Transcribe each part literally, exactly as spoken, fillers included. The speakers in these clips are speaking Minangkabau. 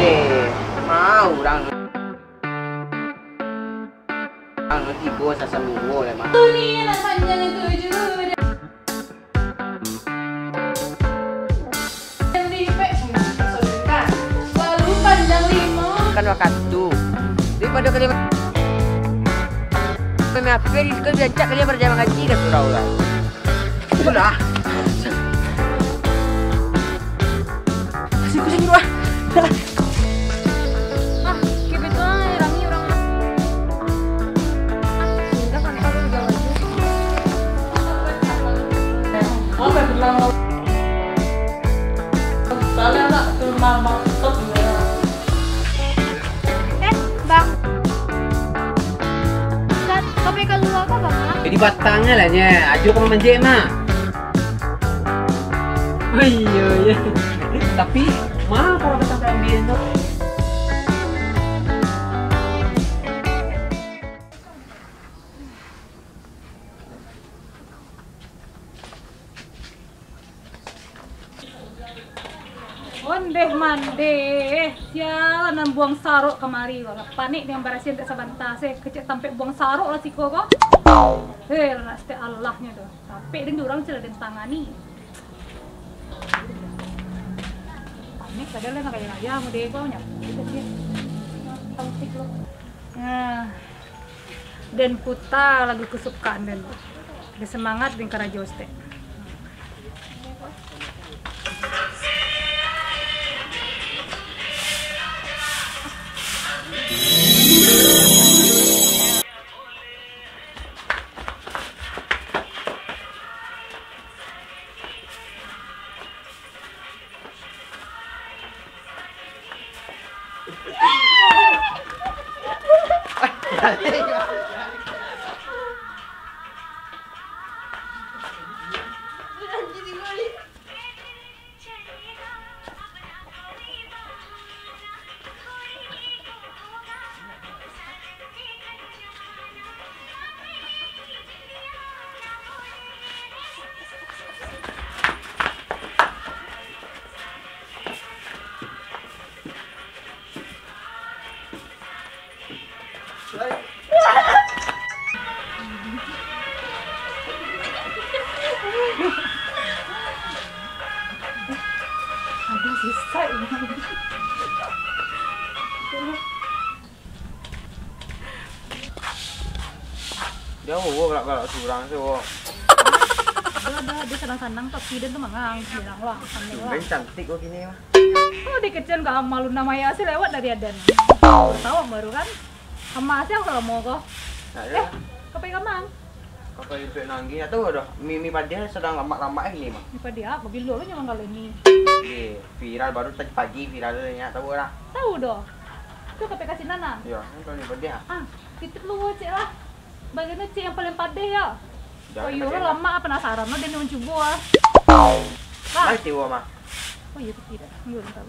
Eh, mau urang. Urang tibo sasamo lah, Mak. Dunia nan panjang tujuh dan lipek, lalu panjang lima. Kan wakatu. Daripado kalian main H P, Rizko diancak kalian pada jamaah ngaji dah surau lah. Sudah. Kasih kucing dua. Ah, kebetulan ada rami urang. Ah, sudah kan, kalau udah lagi. Apa bilang? Salah nak terima maksud. Eh, Bang. Kat, kau pergi keluar kau, Bang, ah? Jadi batangnya lah nya. Ajo kau manjek mah. Oh iyo, iyo. Tapi, mah kalau batang kambing tu. Ondeh mandeh, sia nan buang sarok kamari, walah panek dengan barasian tak sabanta, se kecek tampek buang sarok lah siko ko. Heh, lah nak setek Allahnyo tu. Tapi den urang cila den tangani. Panek kadang lah nak kaya raya, mode ko nyapu je tadi. Tampek lo. Nah. Den puta lagu kesukaan den. Ado semangat den karajo stek. Aduh, susah ini. Jauh wo galak-galak surang se wo. Ado, ado, ado sanang-sanang, tapi den tu mangang, bilang lah, aneh lah. Tumben cantik wo kini mah. Oh, dikecekan ka Ama Luna Maya se lewat dari aden. Baru tahu baru kan. Ama se yang salamo ko. Nak Eh, je. Kapai ka Amang? Kapai Impact Nanggi, tak tahu dah. Mi, mi padeh sadang lamak-lamak eh kini mah. Mi padeh ah, bilo lo nyaman kali ni. Ye, viral baru tadi pagi viral nyo, tahu dah. Tahu dah. Tu kapai ka sinan ah? Yo, ni kalau mi padeh ah. Ah, titip lu cek lah. Bagian cek yang paling padeh ya. Jangan Oh iyo, pakai. Lamak ah, penasaran lo, den mancubo ah. Lah. Mari tiwo mah. Oh iyo, kecil dah. Iyo, tahu.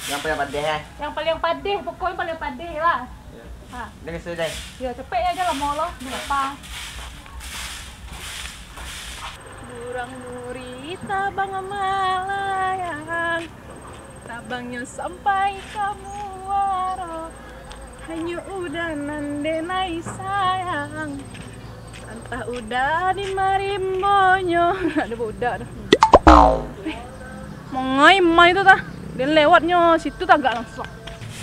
Yang paling padeh eh. Yang paling padeh, pokoknya paling padeh lah. Ya. Ha. Dah biasa deh. Yo, cepek aja lah molo, berapa? Burang nuri tabang malayang, tabangnyo sampai ka muaro. Hanyo udah nan denai sayang, antah udah di marimbonyo. Ado budak tu. Eh, mangai Mai tu tah. Den lewatnyo situ tagak langsuang.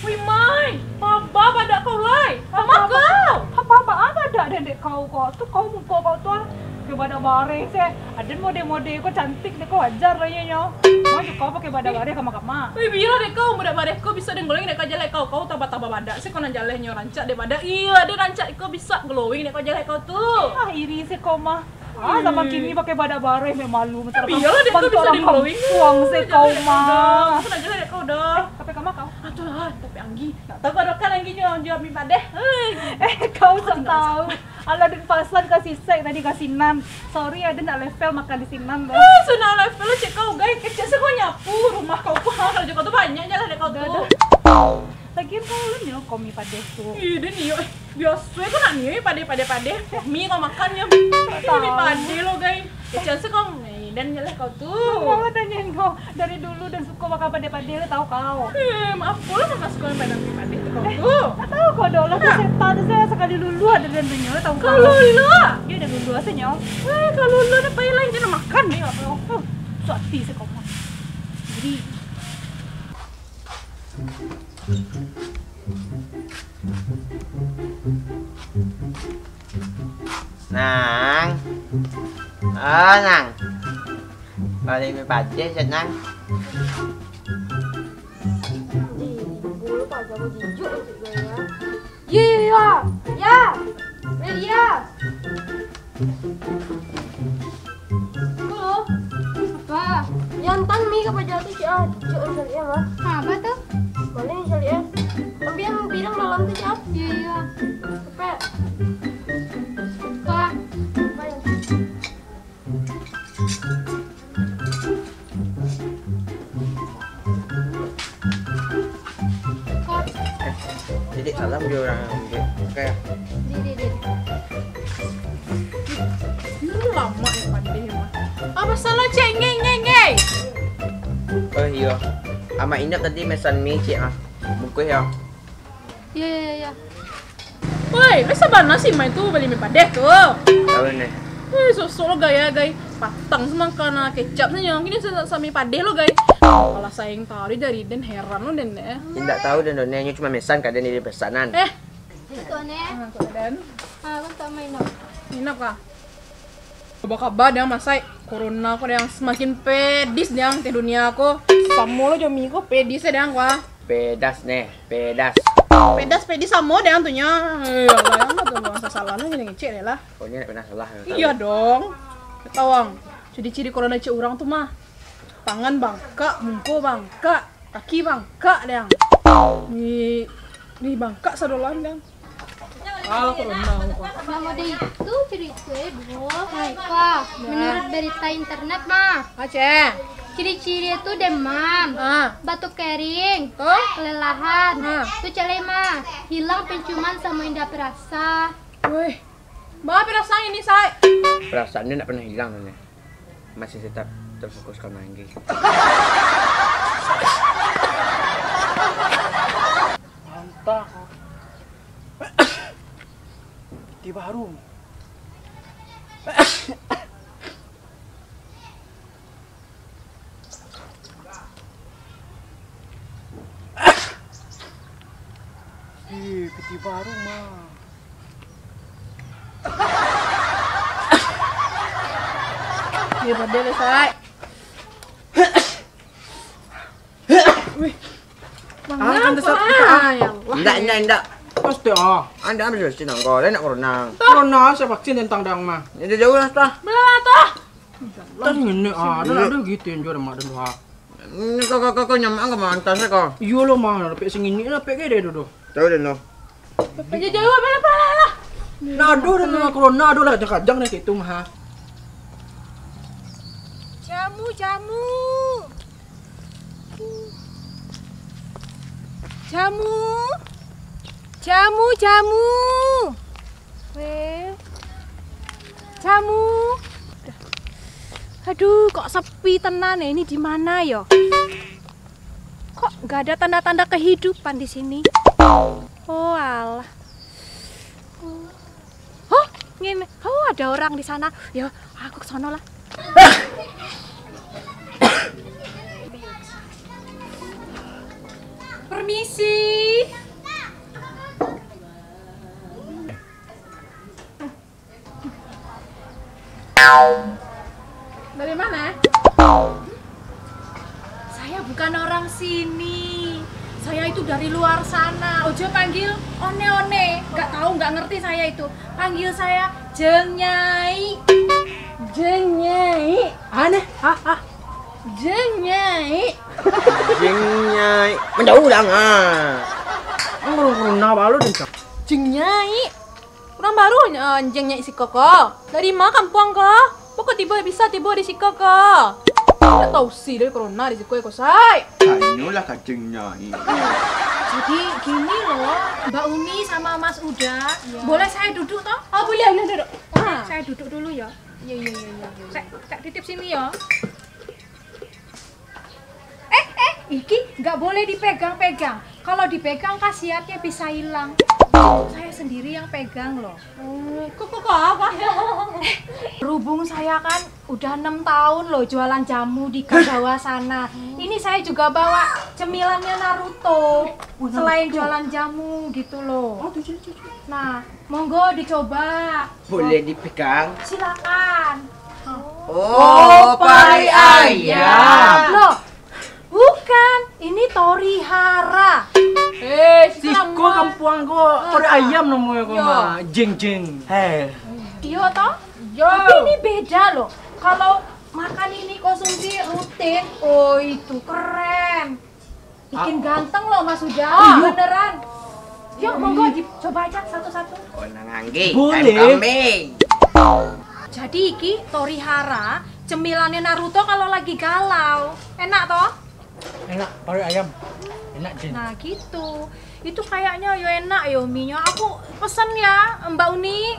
Wih Mai, paba badak kau lai. Pama kau. Paba, paba badak dendek kau ko. Tu kau muko kau tu ah. Kaya badak bareh se. Aden mode-mode ko cantik dek kau, wajar lah iyo nyo. Mau jo kau pakai badak bareh kama-kama. Wih, bialah dek kau, badak bareh kau bisa den glowing dek kau jaleh kau. Kau taba-taba badak se kau nan jalehnyo rancak dek badak. Iyo, den rancak kau bisa glowing dek kau jaleh kau tu. Ah, iri se kau mah. Ah, zaman kini pakai badak bareh, mek malu macam bialah dek kau bisa den glowing. Suang se kau mah. Kau nak jaleh dek kau dah. Eh, tapi kama kau. Aduh lah, tapi Anggi. Nak tahu kau dokan Anggi nyo, nyo ambil badeh. Hei. Eh, kau sok tahu. Alah, den pasan ka si Sek tadi ka sinan. Sorry, aden ndak level makan di sinan tu. Eh, sudah level cek kau, guys. Kecek se kau nyapu rumah kau ko. Ha, karajo kau tu banyak jaleh dek kau tu. Dah, dah. Lagian kau ulun nio ko mi padeh tu. Ih, den nio. Eh, biaso kau nak nio padeh, padeh, padeh. Mi kau makan nyo. Ini mi padeh lo, guys. Kecek se kau, eh, den jaleh kau tu. Mama tanya Kau dari dulu den suko makan padeh-padeh, lo tau kau. Eh, maaf pulo makan suko makan padeh-padeh tu kau tu. Ndak tau kau doh, lah tu setan tu, sakali luluah dari den tu nyo, lo tau kau. Kau luluah? Iyo, den luluah se nyo. Eh, kau luluah, den pai lain, den makan. Iyo, kau. Huh, suati se kau mah. Jadi, Nang. Oh, Nang. Bali mi padeh, Nang. Di, di bulu paja ko jijuk, jijuk gaya. Iya, iya, iya. Ya. Melia. Halo. Apa? Yang tang mi ka paja tu, Cik, ah. Cik, ang caliak, ah. Ha, apa tu? Mana yang caliak, ah? Ambil yang bidang dalam tu, Cik, ah. Iya, iya. Cepet. Apa? Apa yang Kak. Eh, titip salam jo urang, oke. Oke. Di, di, di. Ini lamo yo, padeh mah. Apa salah, Cek? Ngei, ngei, ngei. Oh iyo. Amak Inok tadi mesan mi, Cek, ah. Bungkuih yo. Iyo, iyo, iyo, iyo. Woi, lai sabana si Mai tu bali mi padeh tu. Tahu ni. Eh, sosok lo gaya gai. Patang samangka na kecap sajo. Kini sa-, sa-, mi padeh lo gai. Alah, sayang tari dari den, heran lo den, eh. Indak tahu den, Don. Nyo cuma mesan ka den di pesanan. Eh. Itu, Nek. Ah, kok den. Ah, aku tak main, Nok. Inap kah? Coba kaba dang masai, corona ko dang samakin pedis dang teh dunia ko. Samo lo jo mi ko pedis dang ko ah. Pedas neh, pedas. Pedas pedis samo dang tu nyo. Eh, alah, yang tu urang sasalah lah, jadi ngecek deh lah. Oh, ini nak pernah salah. Iyo dong. Tawang. Ciri-ciri corona cek urang tu mah. Tangan bangkak, muko bangkak, kaki bangkak dang. Di, di bangkak sadolan dang. Alah, corona ko. Namo dek itu ciri itu, eh, Bro. Hai, Kak. Ya. Menurut berita internet mah. Aceh. Ciri-ciri itu demam, ah, batuk kering, tuh, kelelahan. Ah. Tuh cewek mah hilang penciuman sama indak perasa. Weh, bah perasaan ini, Sai? Perasaan dia ndak pernah hilang, Nyonya. Masih tetap terfokus ka manggih. Mantap. Piti baru. Ih, piti baru mah. Dia pada le, Sai. Wih. Bang, ah, kenapa? Ah, ya Allah. Indak, indak, indak. Pasti ah. Anda ambil vaksin angko, lain nak corona. Corona, saya vaksin tentang dang mah. Ini jauh lah, tah. Belah lah, tah. Tah ngini ah, ada, ada gitu yang jual mak dan doa. Ini kau, kau, kau, kau nyaman kau mantas kau. Iyo lo mah, dapek singini, dapek gede dodo. Tahu deh no. Aja jauh, apalah, apalah, apalah. Nah, aduh, dah nengah corona, aduh lah, jangan, jangan kayak itu mah. Jamu, jamu. Jamu. Jamu, jamu. Weh. Jamu. Aduh, kok sepi tenan ya? Ini di mana yo? Kok nggak ada tanda-tanda kehidupan di sini? Oh, alah. Oh, ngene. Oh, ada orang di sana. Ya, aku ke sono lah. Permisi. Dari mana? Saya bukan orang sini. Saya itu dari luar sana. Ojo panggil one-one. Nggak tahu, nggak ngerti saya itu. Panggil saya Jeng Nyai. Jeng Nyai. Aneh. Ah, ah. Jeng Nyai. Jeng Nyai. Menjauh dah, ah. Ang corona baru, Jeng. Jeng Nyai. Urang baru, eh, Jeng Nyai siko ko. Dari ma kampuang ko? Pokok tibo bisa tibo di siko ko. Ndak tahu si dari corona di siko ko, Sai. Tanyolah ka Jeng Nyai. Jadi gini loh, Mbak Uni sama Mas Uda, iya, boleh saya duduk toh? Oh, boleh, boleh duduk. Ah. Saya duduk dulu ya. Iya, iya, iya, iya, iya. Saya, saya titip sini ya. Iki nggak boleh dipegang-pegang. Kalau dipegang, khasiatnya bisa hilang. Cukup saya sendiri yang pegang loh. Hmm, kok, kok, kok apa? Berhubung saya kan udah enam tahun loh jualan jamu di Kagawa sana. Ini saya juga bawa cemilannya Naruto. Wah, selain Naruto. Jualan jamu gitu loh. Oh, tuh, tuh, tuh, tuh. Nah, monggo dicoba. Boleh dipegang? Silakan. Oh, pari ayam. Loh, bukan, ini tori hara. Eh, siko kampuang ko, tori ayam namonyo ko mah. Jeng, jeng. Hei. Iyo toh? Yo. Tapi ini beda loh. Kalau makan ini konsumsi rutin, oh itu keren. Bikin ganteng loh Mas Ujang, beneran. Yuk, monggo dicoba aja satu-satu. Oh, nang angge, boleh. Kambing. Jadi iki tori hara, cemilannya Naruto kalau lagi galau. Enak toh? Enak, pari ayam. Enak, Jin. Nah, gitu. Itu kayaknya yo enak yo minyo. Aku pesen ya, Mbak Uni.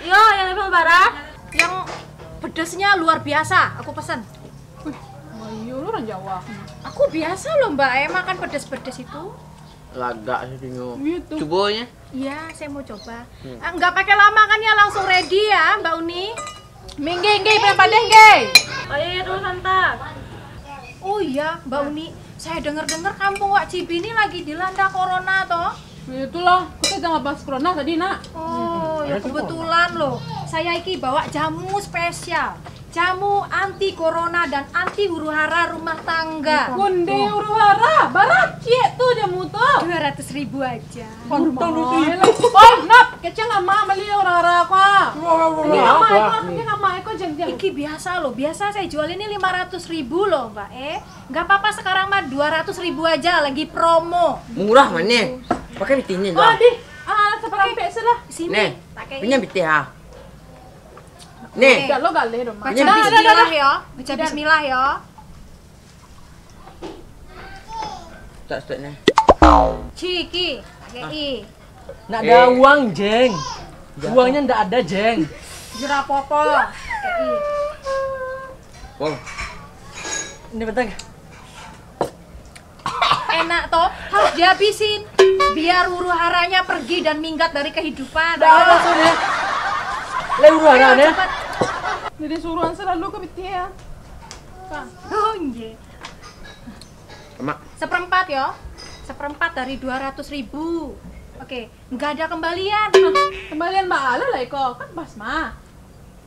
Yo, yang level bara? Yang pedesnya luar biasa, aku pesen. Wih, ayo lu orang Jawa. Aku biasa loh, Mbak, eh, makan pedes-pedes itu. Lagak sih, Dingo. Iya tuh. Cubonyo. Iya, saya mau coba. Hmm. Ah, nggak pakai lama kan ya, langsung ready ya, Mbak Uni? Minggir, minggir, Bang Padeh, minggir. Oh iya, iya, terus, Santa. Oh iya, Mbak Uni, saya dengar-dengar kampung Wak Cibi ini lagi dilanda corona toh? Itulah, kita jangan bahas corona tadi, Nak. Oh, ya kebetulan loh. Saya iki bawa jamu spesial. Jamu anti corona dan anti huru-hara rumah tangga. Konde huru-hara, bara ciek tu jamu tu? Dua ratus ribu aja. Untung duit itu. Oi, Nap, kecil nggak mau beli huru-hara aku, ah. Ini nggak mau, aku, ini nggak mau, aku, jeng, jeng. Iki biasa loh, biasa saya jual ini lima ratus ribu loh, Mbak, eh. Nggak apa-apa, sekarang mah dua ratus ribu aja, lagi promo. Murah mah, Neh. Pakai pitih ni lah. Oh, di, ah, saparampek se lah. Sini. Neh, pakai pinjam pitih, ah. Neh. Oke. Dah, lo galeh dong, Mak. Baca bismillah yo. Baca bismillah yo. Tak, stop, Neh. Ciki, pakai i. Nak ada uang, Jeng. Uangnya ndak ada, Jeng. Jerah popo. Pakai i. Wong. Ini bentar. Enak toh, harus dihabisin. Biar huru-haranya pergi dan minggat dari kehidupan. Dah, ayo. Langsung ya. Lai huru-hara, ayo, ya. Cepat. Jadi suruhan selalu ke P T ya. Kang. Oh, iya. Mak. Seperempat ya. Seperempat dari dua ratus ribu. Oke, nggak ada kembalian. Kembalian baa lah iko, kan pas mah.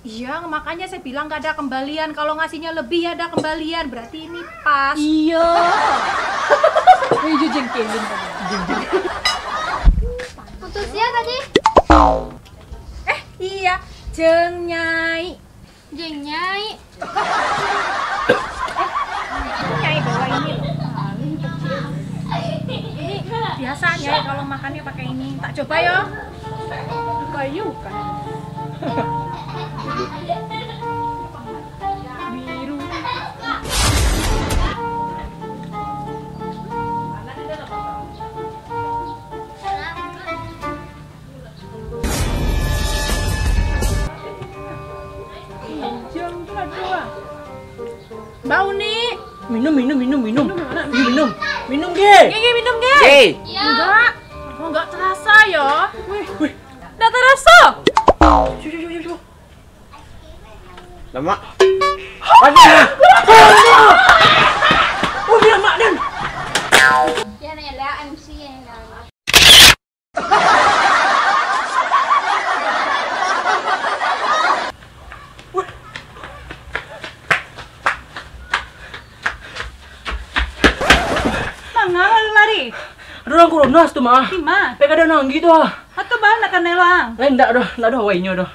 Iya, makanya saya bilang nggak ada kembalian. Kalau ngasihnya lebih ya ada kembalian, berarti ini pas. Iya. Wih, jujeng kelin tadi. Putus ya tadi? Eh, iya, Jeng Nyai. Jeng Nyai. Eh, Nyai bawa ini loh. Ini biasa Nyai kalau makannya pakai ini. Tak coba yo. Kayu kan. Biru. Mbak Uni. Minum, minum, minum, minum. Minum, Nak. Minum, minum. Minum, ge. Ge, ge, minum, ge. Ge. Enggak. Oh, enggak terasa, ya. Wih. Wih. Enggak terasa. Cuba, cuba, cuba, cuba. Lemak. Ada. Oh, dia mak dan. Ya, nanya lah, M C yang dah. Manga lu lari? Ada urang corona tu, mah. Di ma? Pek ada nanggi tu, ah. Atau bang nak kanai lo, ang? Lain ndak doh, ndak doh awainya doh.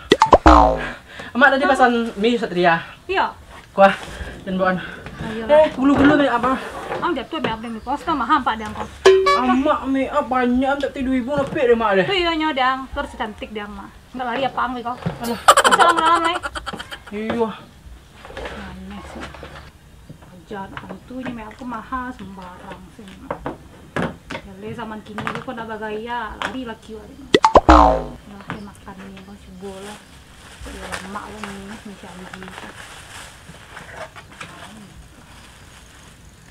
Amak tadi pasan mi Satria. Iya. Kuah dan buan. Ayolah. Eh, gulu-gulu ni apa? Ang jatuh mi abang ni. Kau setengah mahal empat dang kau. Amak mi apa banyak tak tidur ibu napik deh mak deh. Tu iya nyo dang, terus cantik dang mah. Enggak lari apa ang kau? Alah. Salam-salam lai. Iya. Aneh sih. Aja anak itu ni mek aku mahal sembarang sih. Lele zaman kini tu kau nak bagaya, lari laki wali. Lah, dia makan ni, bang, cubo lah. Dia lemak lah ni, macam ni.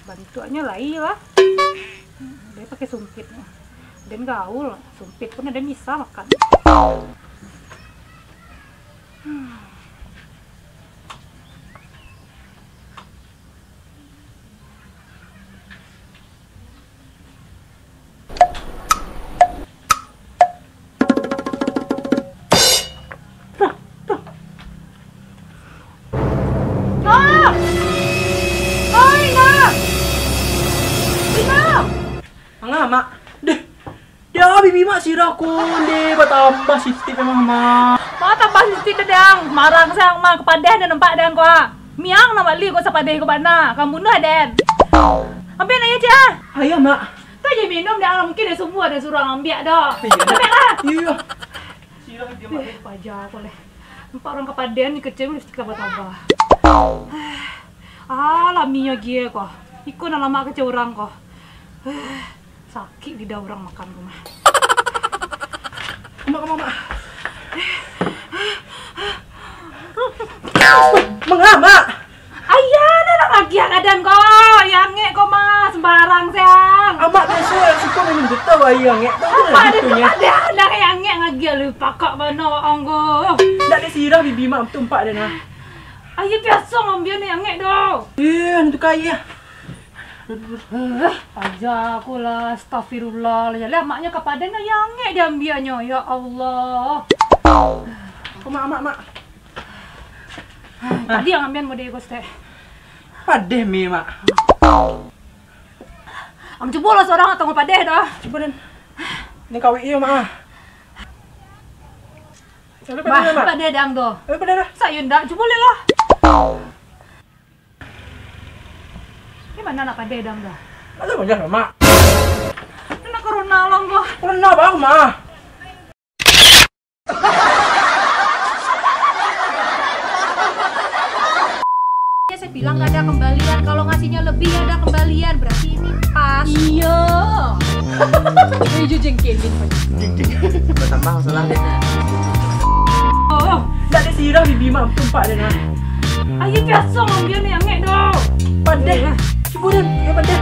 Bantuaknyo lai lah. Dia pakai sumpit. Dan gaul, sumpit pun ada bisa makan. Nah! Oi, Nak! Oi, Nak! Manga, Mak? Deh, dia bibi Mak sirah konde, batambah sitih memang, Mak. Mak tambah sitih dah, Dang. Marang sang, Mak, kapadeh dah nampak, Dang, ko, ah. Miang nak bali ko sapadeh ko bana, ka bunuah den. Ambiak nak, iyo, Cik, ah. Ayo, Mak. Tu aja minum, Dang, mungkin dari subuah dah suruah ambiak dah. Iyo. Ambiak lah. Iyo. Eh, paja ko leh. Nampak urang kapadeh ni kecil mesti ka batambah. Ah, lami agie ko. Iko nan lamak kecil urang ko. Eh, sakik lidah urang makan ko mah. Mak, Mak, Mak. Manga, Mak? Ayah, dah lah lagi adan ko. Yang angek ko mah, sembarang siang. Amak biaso suko minum tu, tahu aia angek tu. Apa ada tu, ada yang angek lagi, lu pakak bana awak anggo. Ndak disirah bibi Mak tu, nampak dah nah. Ayah biaso ngambiak ni angek tu. Eh, anu tu ka aia. Eh, paja ko lah, astagfirullah. Lah, maknyo kapadeh nah, yang angek diambiaknyo, ya Allah. Mak, Mak, Mak. Tadi yang ambiak model ko, Stek. Padeh mi, Mak. Ang cubo lah surang tangah padeh dah. Cubo, Den. Ni kawik iyo, Mak, ah. Tapi padeh, Mak. Padeh dang tu. Tapi padeh dah. Sayo ndak, cubo leh lah. Di mana nak padeh dang tu? Ada banyak, Mak. Kena corona lah, Mak. Corona apa, Mak? Ya, saya bilang gak ada kembalian. Kalau ngasihnya lebih, ada kembalian. Berarti ini pas. Iya. Ini jengkelin. Bertambah masalah dia. Oh, ndak ada sirah bibi Mak, tempat dia nah. Ayo biaso ngambiak ni angek doh. Padeh. Cubo, Den. Ya, padeh.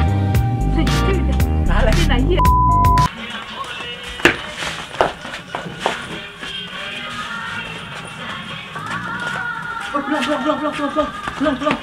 Nah, lagi. Nah, iya. Oh, pulang, pulang, pulang.